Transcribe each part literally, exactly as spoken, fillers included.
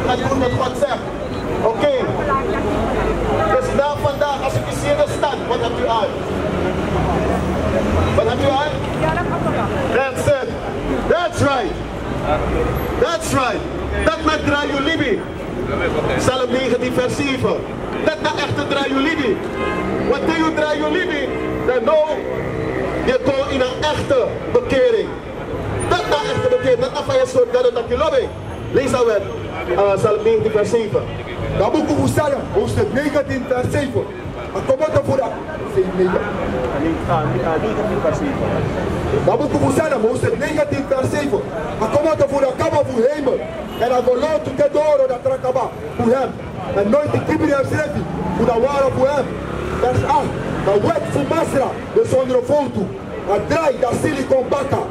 Gaat doen wat God zegt. Oké. Dus na vandaag, als ik u zie in de stad, wat hebt u aan? Wat hebt u aan? That's it. That's right. That's right. Dat na drai yu libi. Psalm negentien vers zeven. Dat na echte drai yu libi. Wat te yu drai yu libi, dan no, je kon in een echte bekering. Dat na echte bekering, dat na fa yu sori Gado taki lobi. Lees a wet, eh, Psalm negentien vers zeven. Dan buku fu Psalm, hoofdstuk negentien vers zeven. A komoto fu da. Zeven, negen. Dan buku fu Psalm, hoofdstuk negentien vers zeven. A komoto fu da kaba fu hemel. Èn a go lontu te doro da tra kaba fu hem. Èn noiti kibri ensrefi fu da wara fu hem. Vers acht. Da wet fu Masra de sondro fowtu. A drai, da sili kon baka.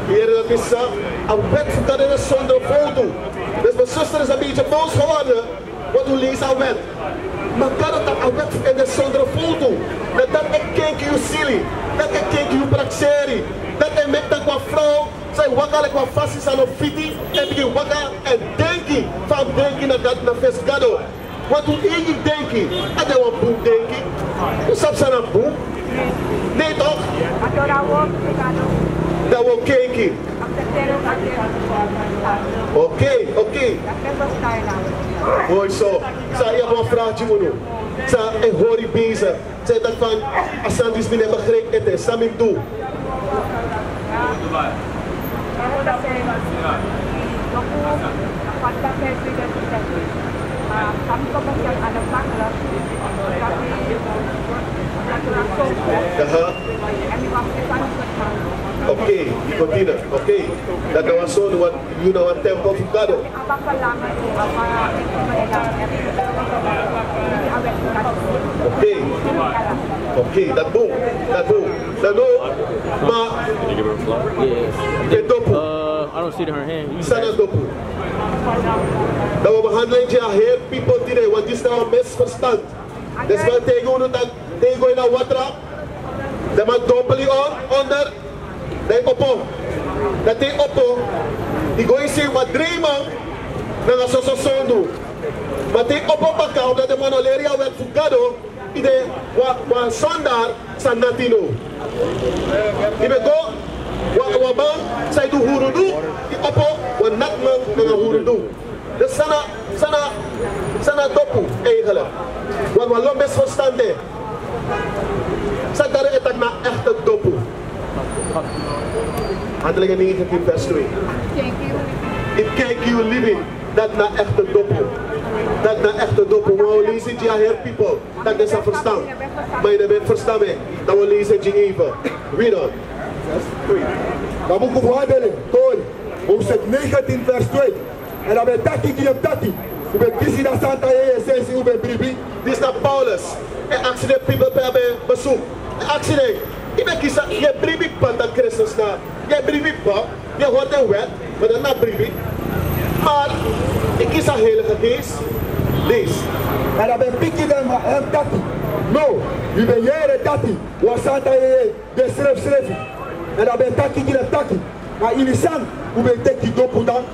Yere, dat is, eh, a wet fu Gado de sondro fowtu. Dus mijn zuster is een beetje boos geworden, want u leest a wet. Maar Gado taki a wet fu en de sondro fowtu. Dat, dat e kenki yu sili, dat e kenki yu prakseri, dat e meki taki wan frow san e waka leki wan fasi san no fiti, e bigin waka èn denki fa a mus denki na Gado, na fesi Gado. Want un eigi denki, a de wan bun denki. Un sabi san na bun? Nee toch? Dan un o kenki. Oké, oké. Mooi zo. San yu abi wan vraag gi unu? San e hori bezig? San yu taki fan, a sani disi mi no e begrijp ete, san mi mus du? Aha. Oké, yu go dini. Oké. Dati na wan sondu, wan, yu na wan tempel fu Gado. Oké. Oké, dati bun. Dati bun. Dan now, ma den dopu. Uh, I don't see it in her hand. San na dopu? Dan wi o behandel en gi a heri pipel tide, want disi na wan misverstand. Den sma e taigi unu taki te yu go ini a watra, den man dompel yu on-, onder, dan yu opo. Dan te yu opo, yu go e si wan dreiman nanga soso sondu. Ma te yu opo baka, omdat den man no leri yu a wet fu Gado, yu de wan, wan sondaar san nati now. Yu ben go wan, wan man san e du hurudu, yu opo wan natiman nanga hurudu. Dus san na, san na, san na dopu eigenlijk? Want wan lo misverstand de. San Gado e taki na echte dopu? Handelingen negentien vers twee. Yu kenki yu libi, dati na echte dopu. Dati na echte dopu. Wi o leisi gi a heri pipel, dati den sa ferstan. Ma yu no ben ferstan mi. Dan wi o leisi gi yu even. Read on. Dan buku fu Handelingen, tori, hoofdstuk negentien vers twee. Èn a ben taki gi den taki: Un ben kisi den santa yeye sensi un ben bribi. Disi na Paulus e aksi den pipel pe a ben besuk. E aksi den: Yu ben kisi, yu e bribi kaba taki Kristus na, yu e bribi kaba, yu e hori den wet, ma dati na bribi. Ma yu kisi a Heilige Geest. Leisi. Èn a ben piki den nanga en taki: No, yu ben yere taki wan santa yeye de srefsrefi. Èn a ben taki gi den taki: Na ini san un ben teki dopu dan?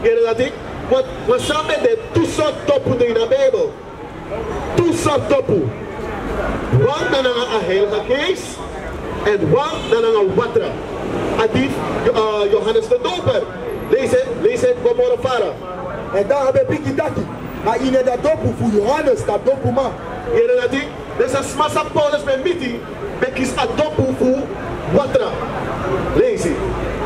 Yere dati, want, want san ben de, tu sortu dopu de ini a Bijbel. Tu sortu dopu. Wan na nanga a Heilige Geest, èn wan na nanga watra. A di, eh, Johannes de Doper. Leisi, leisi, go moro fara. Èn dan a ben piki taki: Na ini a dopu fu Johannes, a dopuman. Yere dati, den sma san Paulus ben miti ben kisi a dopu fu watra. Leisi.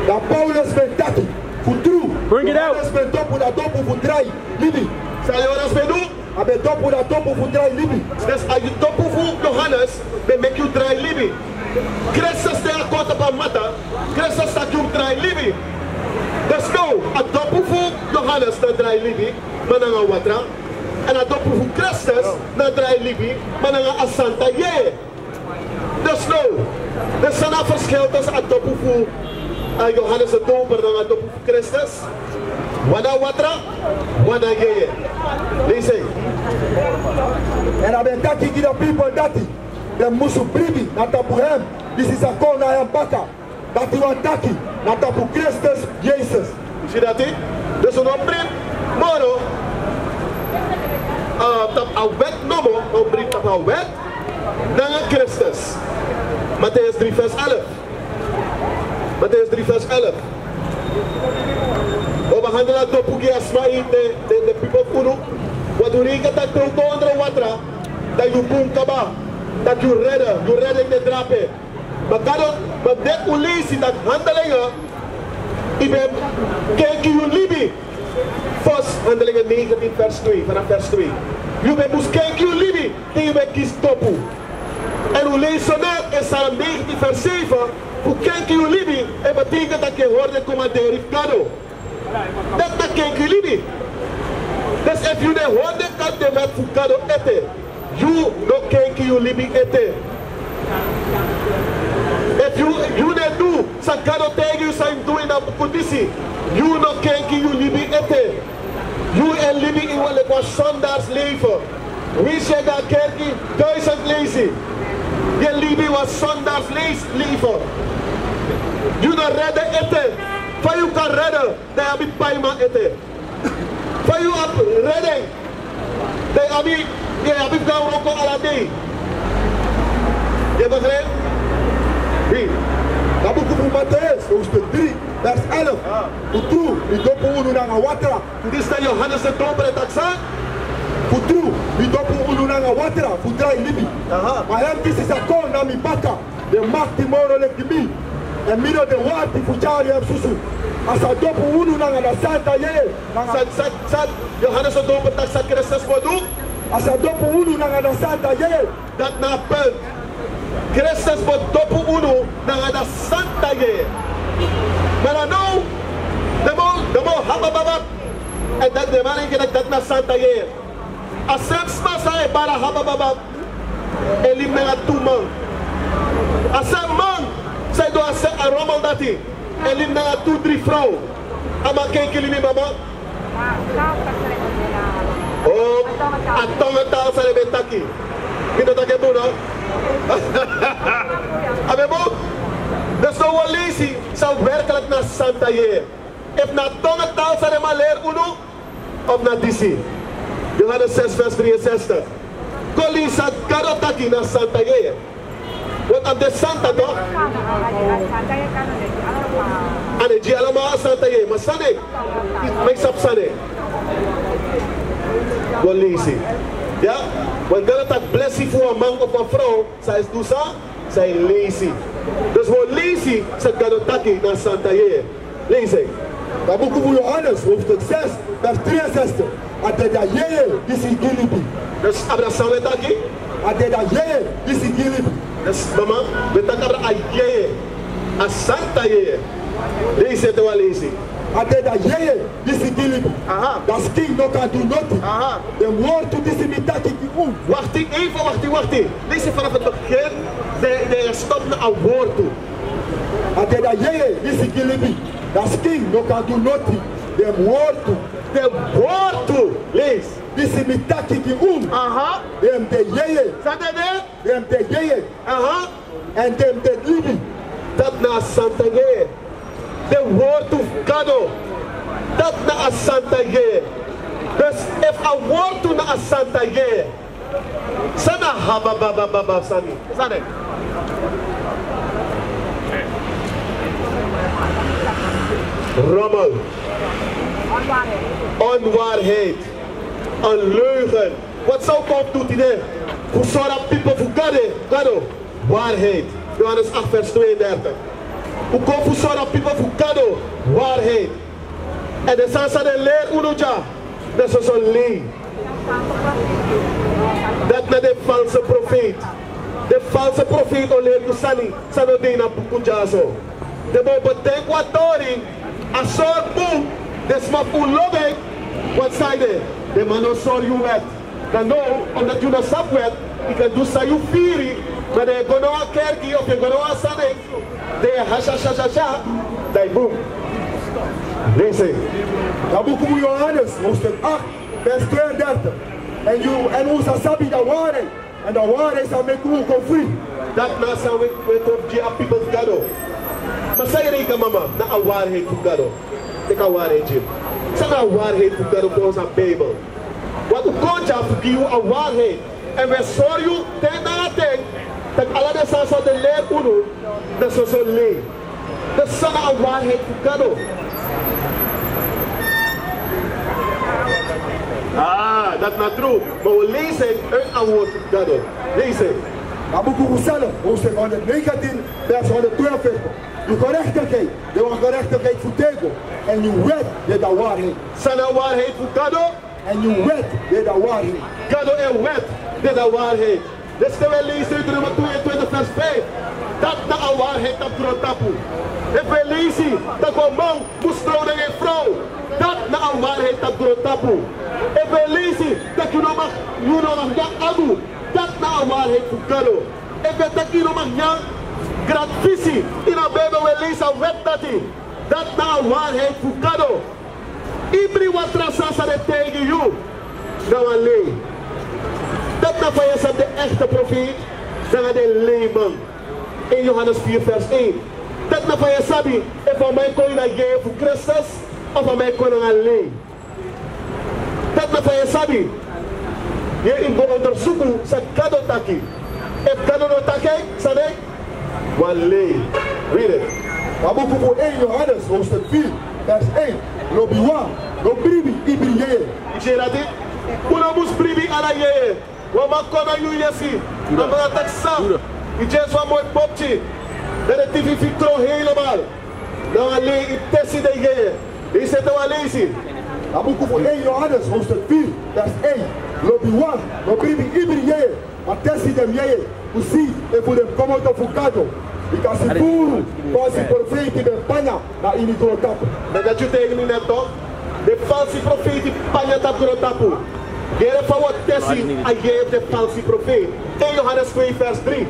Dan Paulus ben taki: Fu tru, Johannes ben dopu na dopu fu drai libi. San Johannes ben du? A ben dopu na dopu fu drai libi. Dus a dopu fu Johannes ben meki yu drai libi. Kristus, te a kon tapu a mata, Kristus taki yu mus drai libi. Dus now, a dopu fu Johannes na drai libi, ma nanga watra. Èn a dopu fu Kristus na drai libi, ma nanga a santa yeye. Dus now, dus san na a verschil tussen a dopu fu, eh, Johannes de Doper nanga a dopu fu Kristus? Wan na watra, wan na yeye. Leisi. Èn a ben taki gi den pipel dati den musu bribi na tapu hem disi sa kon na hem baka. Dati wani taki na tapu Kristus Yesus. Yu si dati? Dus un no bribi moro. Wet nomo, o bring tapu a wet nanga Kristus. Matthäus drie vers elf. Matthäus drie vers elf. O behandel a dopu gi a sma ini den, den, den pipel fu unu. Want un reken taki te un kon ondro watra, dan yu bun kaba, taki yu rede, yu rede ini den drape. Ma Gado, ma dati un leisi dati Handelingen, yu ben kenki yu libi. First, Handelingen negentien vers twee, vanaf vers twee. Yu ben mus kenki yu libi, te yu ben kisi dopu. Èn un leisi so na in Psalm negentien vers zeven, fu kenki yu libi, e betekent taki yu e hori den komanderi fu Gado. Dati na kenki yu libi. Dus efu yu no e hori den kant den wet fu Gado ete, yu no kenki yu libi ete. Efu yu, yu no e du san Gado taigi yu san yu mus du ini a buku disi, yu no kenki yu libi ete. Yu e libi ini wan leki wan zondagsleven. Winsi yu e go na kerki duizend leisi, yu e libi wan zondagsleven. Yu no rede ete. Fa yu kan rede, dan yu abi paiman ete? Fa yu abi rede, dan yu abi, yu abi fu go na wroko ala dei? Yu e begrijp? Read. Na buku fu Matthäus, hoofdstuk drie, vers elf. Ah. Fu tru, mi dopu unu nanga watra. Disi na Johannes de Doper e taki san? Fu tru, mi dopu unu nanga watra fu drai libi. Aha. Ma hem disi sa kon na mi baka, den makti moro leki mi, èn mi no de warti fu tyari en susu. A sa dopu unu nanga a santa yeye. Nanga san, san, san Johannes de Doper taki san Kristus bo du? A sa dopu unu nanga a santa yeye. Dati na a punt. Kristus bo dopu unu nanga a santa yeye. Ma now, den man, den man habababa. Èn dati den man e denki taki dati na santa yeye. A srefi sma san e bari habababa, e libi nanga tu man. A srefi man san e du a srefi a rommel dati, e libi nanga tu dri frow. A man kenki libi, mama. O, a tongo taal san den ben taki. Mi no taki en bun, no? A ben bun. Dus now un o leisi san werkelijk na santa yeye. Efu na tongo taal san den man leri unu, of na disi. Johannes zes vers drieënzestig. Kon leisi san Gado taki na santa yeye. Want a de santa toch? A no e gi allemaal a santa yeye, ma san na en? Meki sabi san na en. Go leisi. Ya? Want Gado taki blesi fu wan man of wan frow san e du san, san e leisi. Dus un o leisi san Gado taki na santa yeye. Leisi. Na buku fu Johannes, hoofdstuk zes, vers drieënzestig. A dede a yeye disi gi libi. Dus abra san un e taki? A dede a yeye disi gi libi. Dus mama, un e taki abra a yeye, a santa yeye. Leisi ete, un o leisi. A dede a yeye disi gi libi. Aha. Dan skin no kan du noti. Aha. Den wortu disi mi taki gi unu. Wakti, even wakti, wakti. Leisi vanaf het begin, den, den stop na a wortu. A dede a yeye disi gi libi. Dan skin no kan du noti. Den wortu. Den wortu. Leisi. Disi mi taki gi unu. Aha. Den de yeye. San den de? Den de yeye. Aha. Èn den de libi. Dati na a santa yeye. Den wortu fu Gado. Dati na a santa yeye. Dus efu a wortu na a santa yeye, san na habababa sani? San na en? Rommel. Onwaarheid. Een leugen. Wat zou God doen today? Fu sori a pipel fu Gado, Gado, waarheid. Johannes acht vers tweeëndertig. Un kon fu sori a pipel fu Gado waarheid. Èn den sani san den leri unu dya, den soso lei. Dati na den false profeet. Den false profeet o leri unu sani san no de ini a buku dyaso. Den bo bedenki wan tori, a sori bun, den sma fu unu lobi en. Want san ede, den man no sori yu wet. Dan now, omdat yu no sabi wet, yu kan du san yu firi, ma dan yu go na wan kerki of yu go na wan sani, dan yu e hasha, hasha, hasha, hasha, dan yu bun. Leisi. Na buku fu Johannes, hoofdstuk acht, vers tweeëndertig. Èn yu, èn un sa sabi a waarheid, èn a waarheid sa meki un kon fri. Dati na san wi, wi e kon gi a pipel fu Gado. Ma san yu e denki, mama, na a waarheid fu Gado? Teki a waarheid gi mi. San na a waarheid fu Gado volgens a Bijbel? Want un kon dya fu gi yu a waarheid. Èn wi e sori yu ten nanga ten, taki ala den sani san den leri unu, na soso lei. Dus san na a waarheid fu Gado? Ah, dati na tru. Ma wi o leisi en uit a woord fu Gado. Leisi en. A buku fu Psalm, hoofdstuk honderdnegentien, vers honderdtweeënveertig. Yu gerechtigheid de wan gerechtigheid fu Gado, èn yu wet de a waarheid. San na a waarheid fu Gado? Èn yu wet de a waarheid. Gado en wet de a waarheid. Dus te wi e leisi Deuteronomium tweeëntwintig vers vijf, dati na a waarheid tapu grontapu. Efu wi e leisi taki wan man mus trow nanga en frow, dati na a waarheid tapu grontapu. Efu wi e leisi taki yu no mag, yu no mag nyan agu, dati na a waarheid fu Gado. Efu wi e taki yu no mag nyan granfisi, ini a Bijbel wi e leisi a wet dati, dati na a waarheid fu Gado. Ibri wan tra sani san den taigi yu, na wan lei. Dati na fa yu e sabi den echte profeet nanga den leiman. Ini Johannes vier vers één. Dati na fa yu e sabi efu a man e kon ini a yeye fu Kristus, of a man e kon nanga lei. Dati na fa yu e sabi. Yu e go ondersuku san Gado taki. Efu Gado no taki en, san de? Wan lei. Read it. A buku fu één Johannes, hoofdstuk vier, vers één. Lobiwan, no bribi ibri yeye. Yu si dati? Un no mus bribi ala yeye. Wan man kon na yu yesi, a man e taki san, yu dyesi wan moi popki, dan den tifi fu yu tron helemaal. Na wan lei yu tesi den yeye. Yu si ete wan leisi. A buku fu één Johannes, hoofdstuk vier, vers één. Lobiwan, no bribi ibri yeye, ma tesi den yeye fu si efu den komoto fu Gado. Bika si furu falsi profeiti ben panya na ini grontapu. Ma dati yu taigi mi net toch. Den falsi profeiti panya tapu grontapu. Yere fa wi o tesi a yeye fu den falsi profeiti. Één Johannes twee vers drie.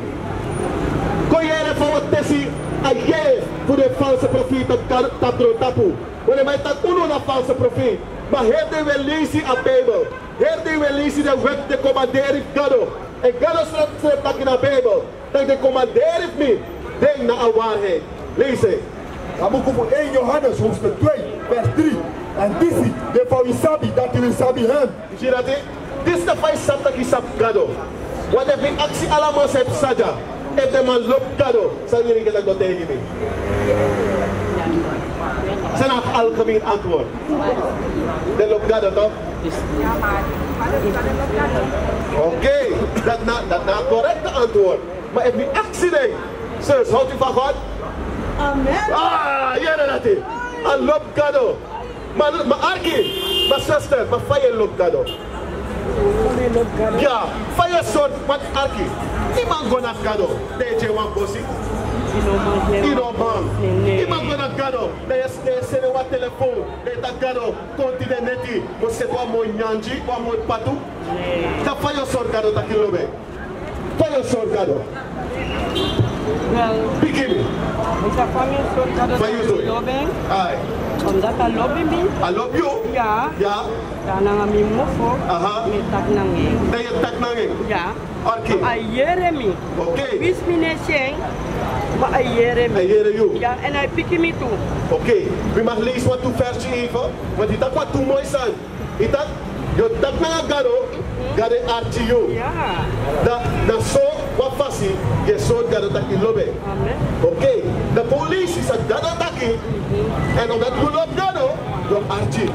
Kon yere fa wi o tesi a yeye fu den falsi profeiti tapu, tapu grontapu. Want den man e taki unu na falsi profeiti. Ma heri dei wi e leisi a Bijbel. Heri dei wi e leisi den wet, den komanderi fu Gado. Èn Gado srefi, srefi taki na Bijbel taki den komanderi fu mi, den na a waarheid. Leisi. A buku fu één Johannes, hoofdstuk twee, vers drie. Èn disi de fa wi sabi dati wi sabi hem. Yu si dati? Disi de fa yu sabi taki yu sabi Gado. Want efu mi aksi ala man san e psa dya, efu den man lobi Gado, san den e taki? Go taigi mi. San na a algemeen antwoord? Den lobi Gado toch? Oké, dati na, dati na a correcte antwoord. Ma efu mi aksi den, zus, houdt u van God? Amen. Ah, yere dati. A lobi Gado. Ma, ma arki, ma zuster, ma fa yu e lobi Gado? Ya, fa yu e sori, ma arki. Yu man go na Gado, dan yu e tyai wan bosi. Yu no man. Yu man go na Gado, dan yu e, dan yu e seni wan telefon, dan yu e taki Gado, kon tide neti, mi o seti wan moi nyanyan, wan moi patu. Dan fa yu o sori Gado taki yu lobi en? Fa yu o sori Gado? Wel, piki mi. Fa yu o sori Gado taki yu lobi en? Ai. Omdat a lobi mi. A lobi yu? Ya. Ya. Dan nanga mi mofo. Aha. Mi e taki nanga en. Dan yu e taki nanga en? Ya. Arki. A yere mi. Oké. Winsi mi no e si en, ma a yere mi. A yere yu. Ya, èn a e piki mi tu. Oké. Mi mag leisi wan tu vers even, want yu taki wan tu moi sani. Yu taki, yu o taki nanga Gado, Gado e arki yu. Ya. Dan, dan so wan fasi yu e sori Gado taki yu lobi en. Amen. Oké, dan kon un leisi san Gado taki. Èn omdat yu lobi Gado, yu o arki.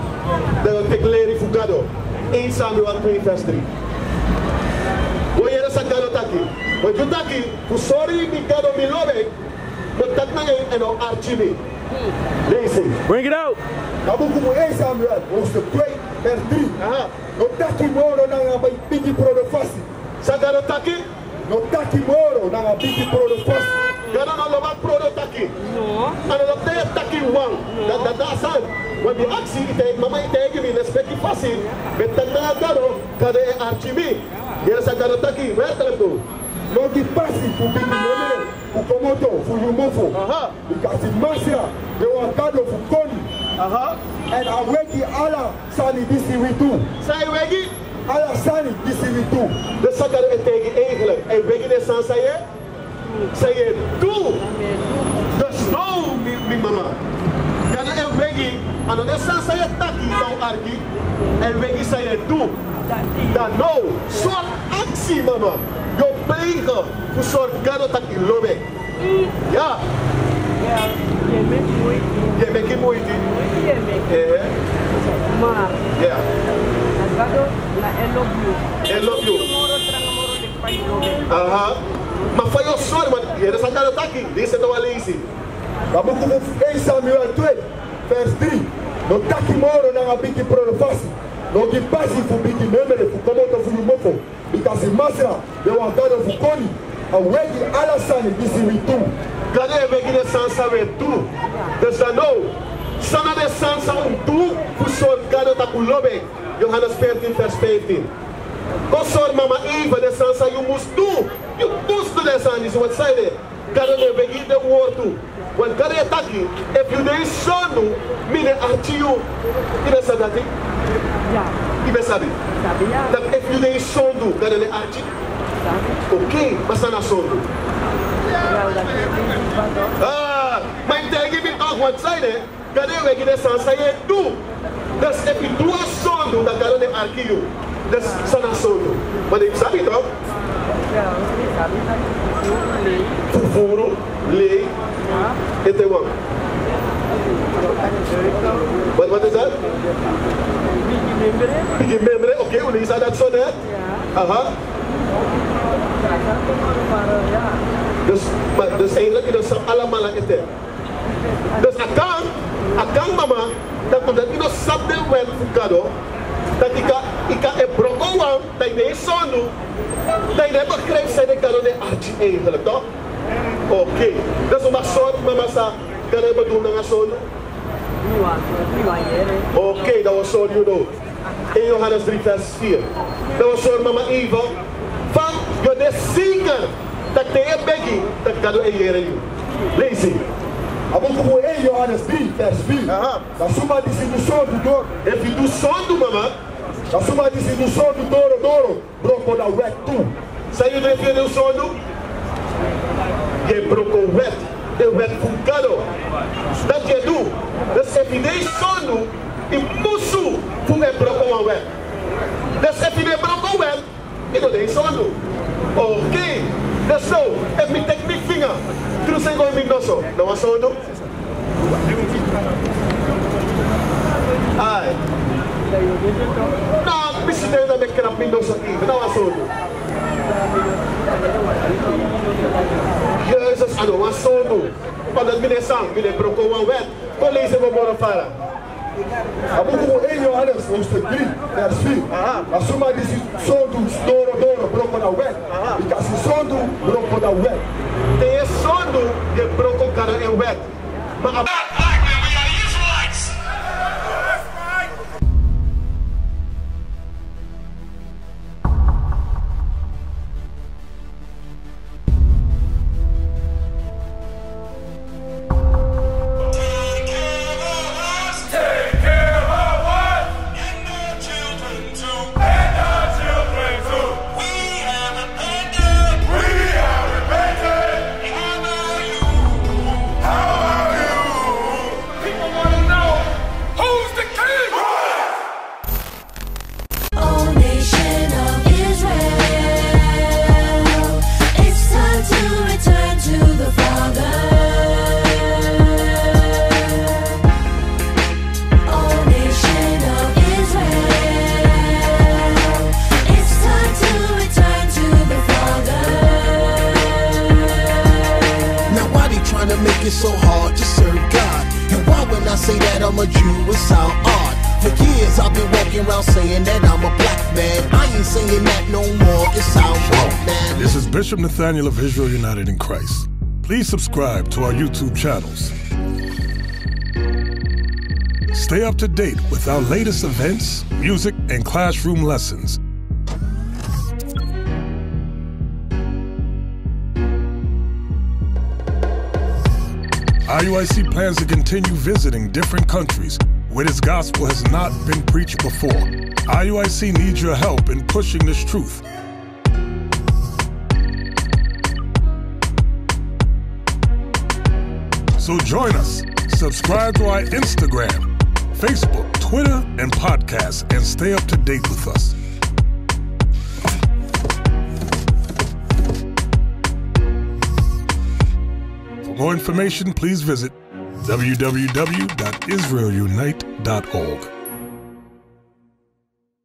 Dan yu o teki leri fu Gado. Één Samuel twee vers drie. Wi o yere san Gado taki. Wi o taki, fu sori mi Gado mi lobi en, mi o taki nanga en èn a o arki mi. Leisi. Bring it out. A buku fu één Samuel, hoofdstuk twee, vers drie. Aha. No taki moro nanga bigi brodo fasi. San Gado taki? No taki moro nanga bigi brodo fasi. Gado no lobi a brodo taki. No. A no lobi te yu e taki wan. No. Dati, dati na a sani. Wan di aksi, yu taigi, mama, yu taigi mi, lespeki fasi. Mi e taki nanga Gado, Gado e arki mi. Yere san Gado taki, weri telefon. No gi pasi fu bigi nene fu komoto fu yu mofo. Aha. Bika Masra de wan Gado fu koni. Aha. Èn a e wegi ala sani disi wi du. San a e wegi? Ala sani disi wi du. Dus san Gado e taigi, eigenlijk a e wegi den sani san yu e, san yu e du. Dus now, mi, mi mama, Gado e wegi, a no den sani san yu e taki, san un arki. Èn wegi san yu e du. Dan now, sortu aksi mama yu o pleigi fu sori Gado taki yu lobi en? Ya. Ya, yu e meki muiti. Yu e meki muiti. Muiti yu e meki. Eh. Ma. Ya. Na Gado, na en lobi yu. En lobi yu. Moro tranga moro leki fa yu lobi en. Aha. Ma fa yu o sori, ma yere san Gado taki. Leisi en na wan leisi. A buku fu één Samuel twee, vers drie. No taki moro nanga bigi pronofasi. No gi pasi fu bigi memre fu komoto fu yu mofo. Bikasi Masra, den wan Gado fu koni, a wegi ala sani disi wi du. Gado e wegi den sani san wi e du. Dus dan now, san na den sani san un du fu sori Gado taki un lobi en? Johannes veertien vers vijftien. Kon sori mama Eva den sani san yu mus du. Yu mus du den sani disi, want san ede? Gado no e wegi den wortu. Want Gado e taki, efu yu de ini sondu, mi no e arki yu. Yu no sabi dati? Ya. Yu no sabi? Sabi, ya. Dan efu yu de ini sondu, Gado no e arki? Sabi. Oké, ma san na sondu? Ya, dati e... Ah, ma yu taigi mi toch, want san ede? Gado e wegi den sani san yu e du. Dus efu yu du wan sondu, dan Gado no e arki yu. Dus san na sondu? Ma den sabi toch? Fufuru, lei. Ete wan. Wat, wat is dat? Bigi memre, oké, un leisi dati so net. Aha. Dus, ma, dus eigenlijk, yu no sabi alamala ete. Dus a kan, a kan mama, dan omdat yu no sabi den wet fu Gado, dan yu kan, yu kan e broko wan, dan yu de ini sondu, dan yu no e begrijp san ede, Gado no e arki eigenlijk, toch? Oké. Dus un mag sori mama san Gado e bedoel nanga sondu. Oké, dan wi o sori yu now. Één Johannes drie vers vier. Dan wi o sori mama Eva fa yu o de zeker taki te yu e begi, taki Gado e yere yu. Leisi. A buku fu één Johannes drie vers vier. Aha. Na suma disi du sondu doro. Efu yu du sondu, mama. Na suma disi du sondu doro doro broko a wet tu. San yu du efu yu du sondu? Yu e broko wet. Den wet fu Gado. Dati yu e du. Dus efu yu de ini sondu, yu musu fu e broko wan wet. Dus efu yu no e broko wet, yu no de ini sondu. Oké. Dus now, efu mi teki mi finga, krusu en go ini mi noso, na wan sondu? Ai. No, mi si den, dan mi e krapu mi noso, na wan sondu. Jezus, a no wan sondu. Omdat mi no e san, mi no e broko wan wet. Kon leisi en go moro fara. A buku fu één Johannes hoofdstuk drie, vers vier. Aha. Na suma disi sondu doro doro broko a wet. Aha. Bikasi sondu broko a wet. Te yu e sondu, yu e broko Gado en wet. Ma a... Black men, we are the Israelites. Take care of us. Take care of us. And the children too. And the children too. We have repented. We have repented. How are you? How are you? People wanna know, who's the king? O nation of Israel, it's time to return to the Father. O nation of Israel, it's time to return to the Father. Now why they tryna make it so hard to serve God? And why when I say that I'm a Jew, it sound odd? For years I've been walking around saying that I'm a black man. I ain't saying that no more, it sound wrong, man. This is Bishop Nathaniel of Israel United in Christ. Please subscribe to our YouTube channels. Stay up to date with our latest events, music, and classroom lessons. I U I C plans to continue visiting different countries where this gospel has not been preached before. I U I C needs your help in pushing this truth. So join us. Subscribe to our Instagram Facebook, Twitter, and podcasts, and stay up to date with us. For more information, please visit w w w dot israel unite dot org.